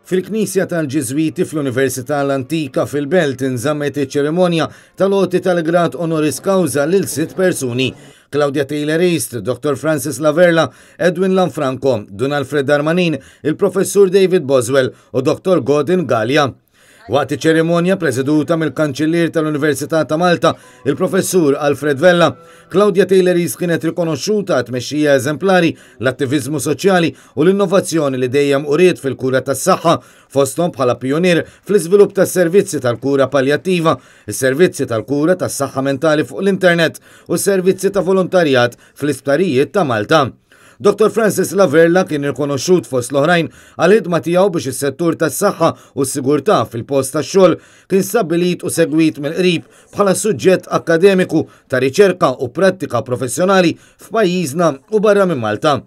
Fil-Knisja tal-Ġiżwiti fl-Università l-Antika fil-Belt inżammet iċ-ċerimonja tal-għoti tal-grad honoris causa lil sitt persuni. Claudia Taylor East, Dr. Francis Laverla, Edwin Lanfranco, Dun Alfred Darmanin, il-Professur David Boswell u Dr. Gordon Galea. Waqt iċ-ċerimonja preseduta mill-Kanċillier tal-Università ta' Malta, il-Professur Alfred Vella, Claudia Taylor East kienet rikonoxxuta tmexxija eżemplari, l-attiviżmu soċjali u l-innovazzjoni li dejjem uriet fil-kura tas-saħħa, fosthom bħala pijunier fl-iżvilupp tas-servizzi tal-kura paljattiva, is-servizzi tal-kura tas-saħħa mentali fuq l-internet u s-servizzi ta' volontarjat fl-isptarijiet ta' Malta. Dr. Francis Laverla kien rikonoxxut fost l-oħrajn għal-ħidma tiegħu biex is-settur tas-saħħa u s-sigurtà fil-post tax-xogħol kien stabbilit u segwit mill-qrib bħala suġġett akkademiku ta' riċerka u prattika professjonali f'pajjiżna u barra minn Malta.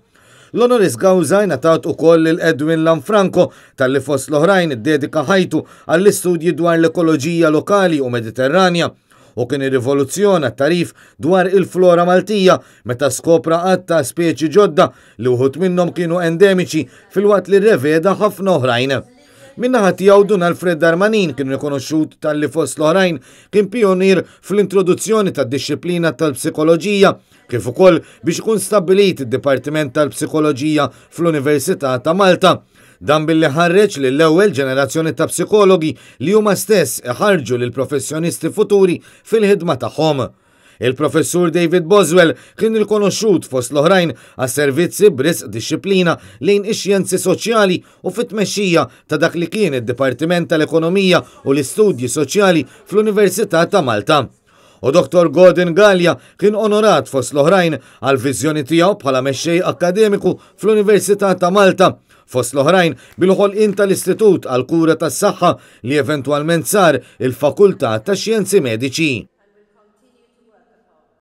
L-honoris causa ngħatat ukoll lil Edwin Lanfranco talli fost l-oħrajn iddedika ħajtu għall-istudji dwar l-ekoloġija lokali u Mediterranja u kien irrivoluzzjona t-tagħrif dwar il-flora Maltija meta skopra għadd ta' speċi ġodda li wħud minnhom kienu endemiċi filwaqt li rreveda ħafna oħrajn. Min-naħa tiegħu Dun Alfred Darmanin kien rikonoxxut talli fost l-oħrajn kien pionier fl-introduzzjoni tad-dixxiplina tal-psikoloġija kif ukoll biex ikun stabbilit id-Dipartiment tal-Psikoloġija fl-Università ta' Malta. Dan billi ħarreġ lill-ewwel ġenerazzjoni ta' psikologi li huma stess iħarrġu lil professjonisti futuri fil-ħidma tagħhom. Il-Professur David Boswell kien rikonoxxut fost l-oħrajn għas-servizzi b'risq dixxiplina lejn ix-xjenzi soċjali u fit-tmexxija ta' dak li kien id-Dipartiment tal-Ekonomija u l-Istudji Soċjali fl-Università ta' Malta. U Dr. Gordon Galea kien onorat fost l-oħrajn għall-viżjoni tiegħu bħala mexxej akkademiku fl-Università ta' Malta, fost l-oħrajn bil-ħolqien tal-Istitut għall-Kura tas-Saħħa li eventwalment sar il-Fakultà tax-Xjenzi Mediċi.